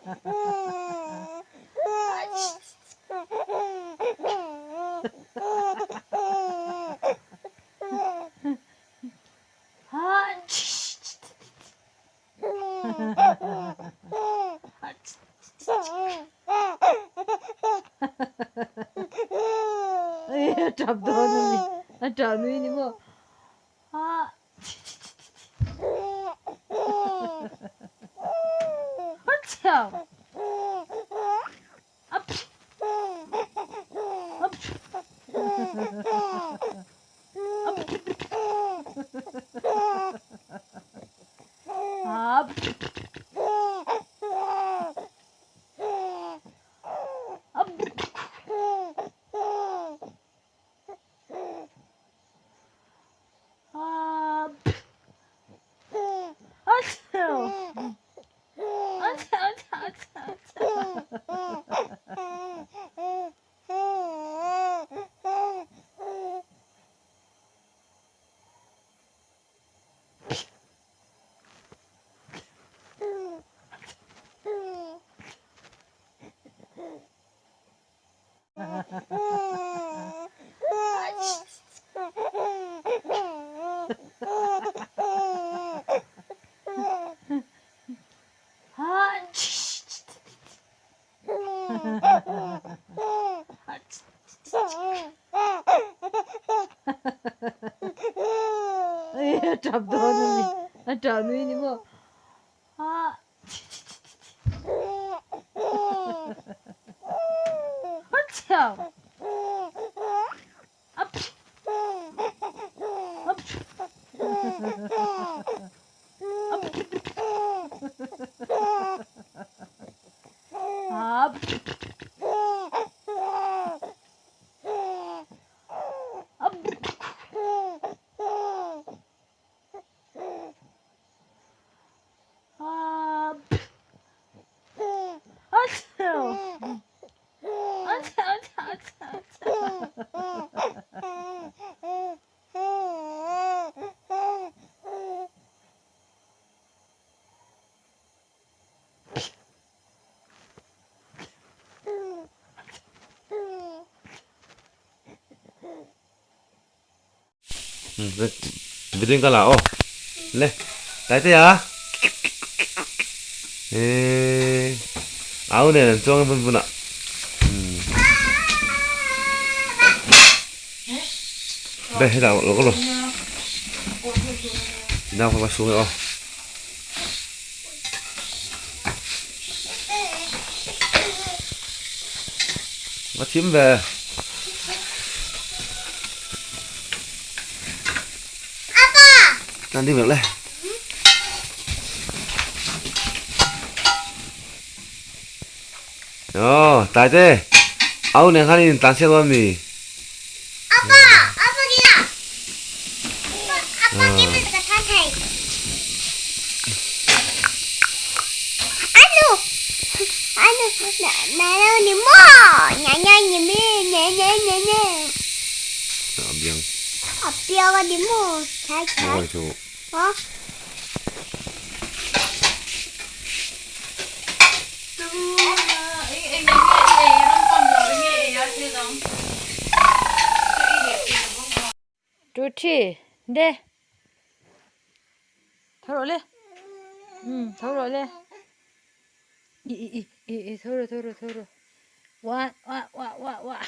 Tap dawn a ni a tah nui ni maw Tap dawn a ni a tah nui ni maw. Video in ka la aw le Taite a eee au nen an chuang vun vun ah be hetah lo ka lo nau kha ka sung e aw. Va thim ve. Nan ding vek le. Yo, tai te. Au nen khan in tan siak dawn mi. Apa, apa gila? Apa gila ka tan thei. Anu, anu, na na ni mo, nya nya ni mi, nya nya nya nya. A biang. A biang a ni mo, chai chai. Mawi chu. Ha? Two three de tho rawh le um tho rawh le i i i i i tho rawh tho rawh tho rawh one wa wa wa wa.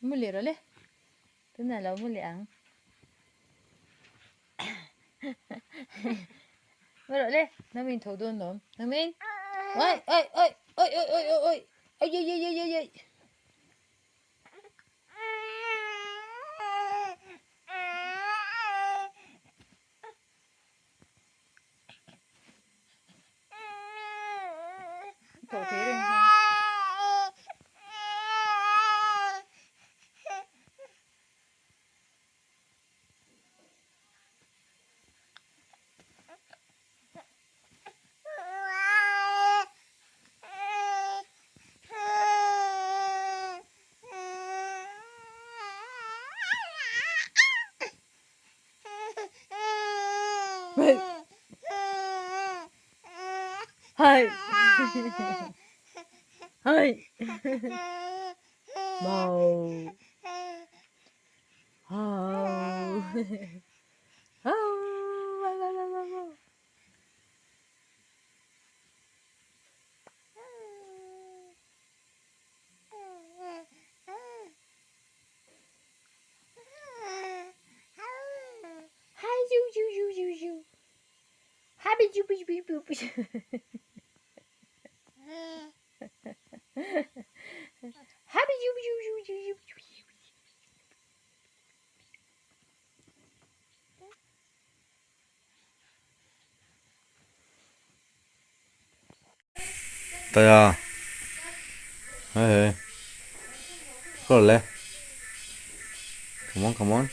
Mu leh rawh le tunah lo mu leh ang mu rawh le namin tho dawn lawm namin oi oi oi oi oi oi oi oi oi oi oi oi oi. Tawh thei reng hi. Hai hai một hai hai. Taya. Hey hey. Go le. Come on, come on.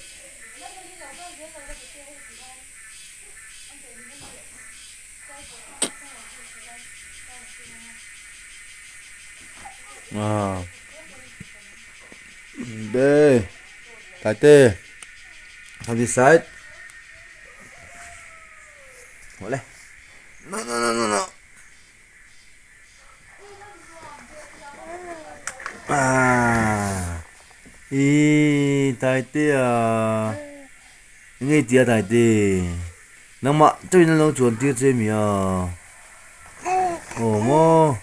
À. B. Tài tê. From this side. Ole. No no no no no. À. Ý tài tê à. Nghe tia tài tê. Nangmah chawiin an lo chuan tir che mi a. Aw maw.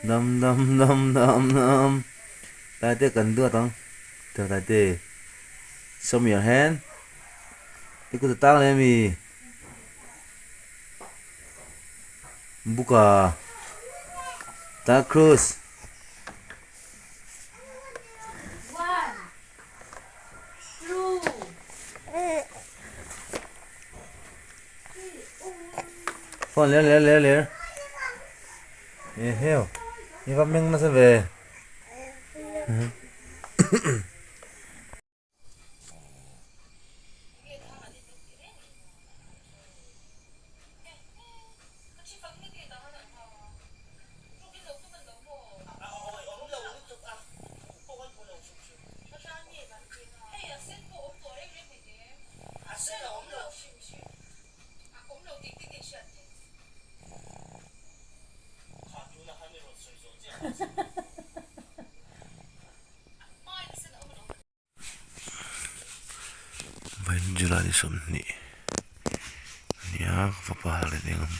Dam dam dam dam dam. Taite kan duat ang. Teh taite. Show me your hand. I kut a tang leh ami. Buka. Ta cruise. Phone ler ler ler ler e heo i va meng nasa ve. Vawiin July ni 20 a ni a ka fapa har leh deng ang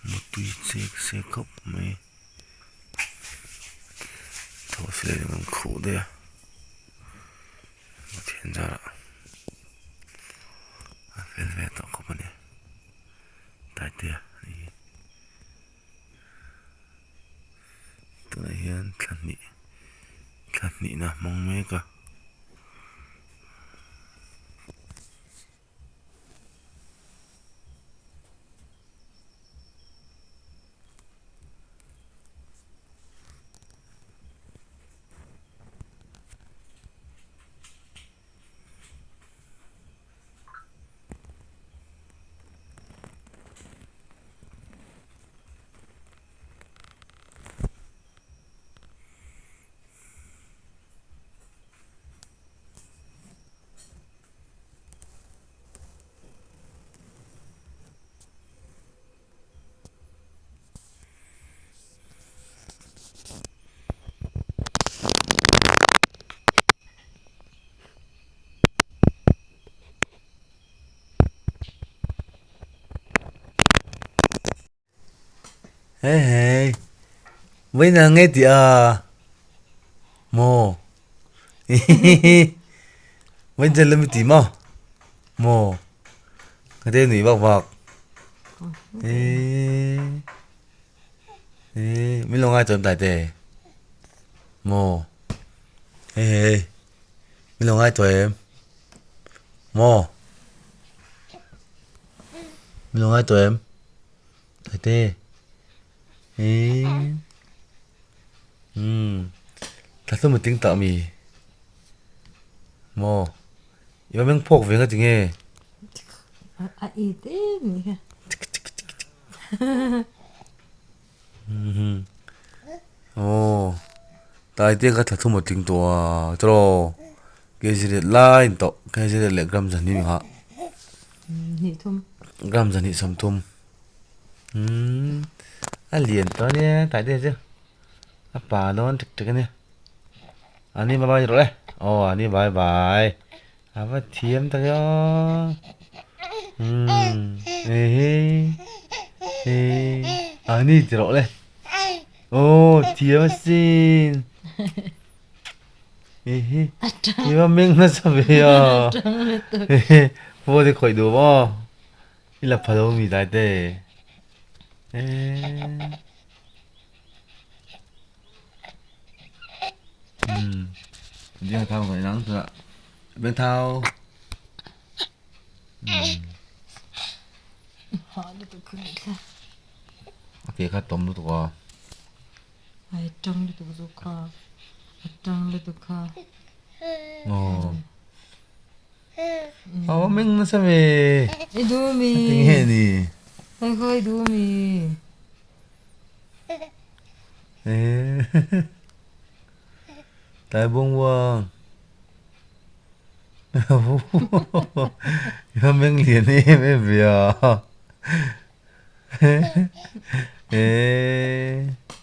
mutui chek se khawp mai thaw si leh deng ang khuh daih a Pathian zarah a fel ve tawh khawp a ni Taitea a ni hi tunah hian thla hnih thla hnihna a hmang mek a. Hey hey vawiin ang nge tih a maw vawiin chuan lami tih maw maw ka te nuih vak vak eee eee min lo ngai chuan tlai te maw hey hey min lo ngai tawh em maw min lo ngai tawh em. Ate ih umm thla chu mutling tah mi maw i va meng phawk ve nga tinge a it em ni kha aw tlai te kha thla thum a tling tawh a tiraw kg riat lai a ni tawh kg riat leh gram zahnih a. Hnih thum. Gram 230. Umm a lian tawh ania tai te chu a pa dawn ṭek ṭek ania. Ani bye bye rawh le aw ani bye bye a va thiam tak e aw umm ehe eh ani ti rawh le aw thiam asin ehe i va meng nasa ve a ehe phone hi khawih duh maw i la phalo mi tlai te eh. Biang thau ngai nang tura biang thau a ke kha tawm lutuk a ai tang lutuk zu kha a tang lutuk kha aw aw meng nasa ve i du mi tinge ni ai khawi du mi. Tai buông buông I va meng lian em em ve a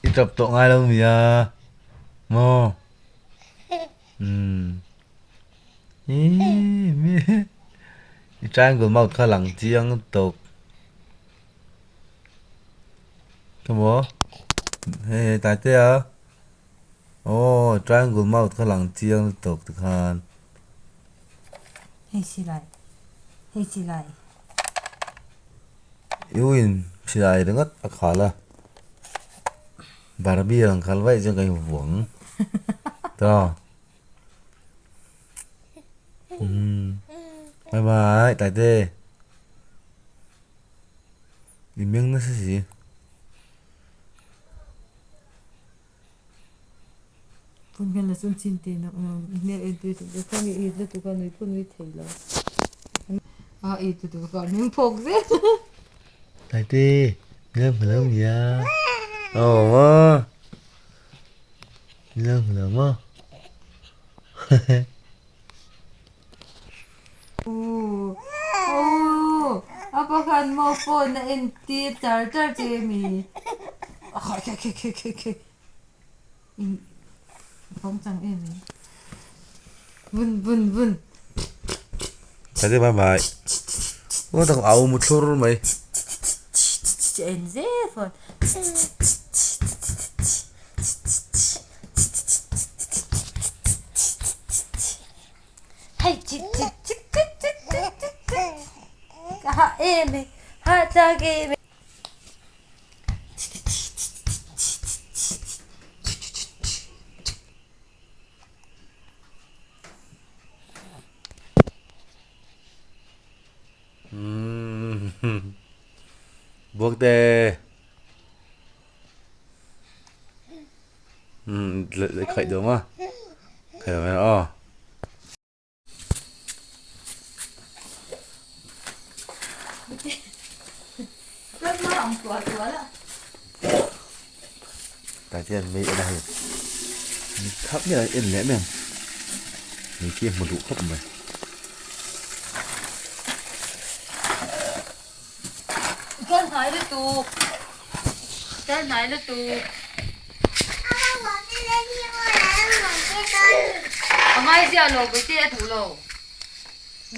i tap tawh ngai lo mi a maw umm i triangle mouth kha lang chiang tawp. Ka maw hei hei tlai te a aw triangle mouth kha lang chiang lutuk tikhan. Hei silai hei silai. I uin silai ringawt a khal a barbie ang khal vaih chuan ka invuang tawh umm bye bye tlai te. I meng nasa si. Phun hian la chuan chin te nak hmel en tui tuk kha mi it lutuk a nui pawh nui thei lo. A it lutuk a meng phawk zel. Taite nileng hmu lo nia. Aw maw. Nileng hmu lo maw. A pakhat maw phone a en tir char char che mi in vawng chang em mai vun vun vun. Tade bye bye. Aw tak au mu thlur mai. En zel phone. Hei chik chik chik chik chik chik chik chik ka hah em e hah chak em e. Buak te. Khaih duh maw khaih duh mai aw. Tah hian mei en a hei mit khap miah en leh mai ang mei khi a hmu duh khawp mai. Kal hnai lutuk kal hnai lutuk a ngai ziah lo bawihte a duh lo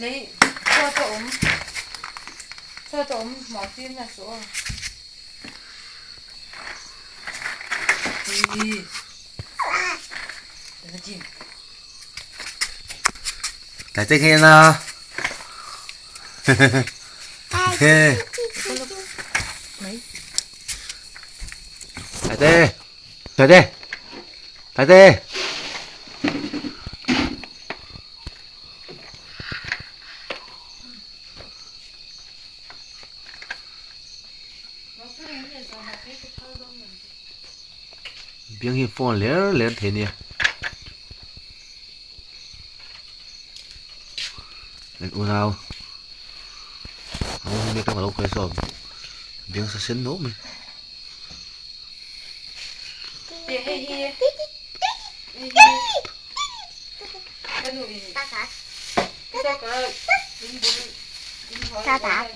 lei chhuat a awm chhuat a awm mah tir na chu aw Tlai te nghe na. Thế. Tlai te. Tlai te. Tlai te. Biang hi phone ler ler thei nia. An unau ang mi ka lo khoi so biang sa sen no mai. Tata.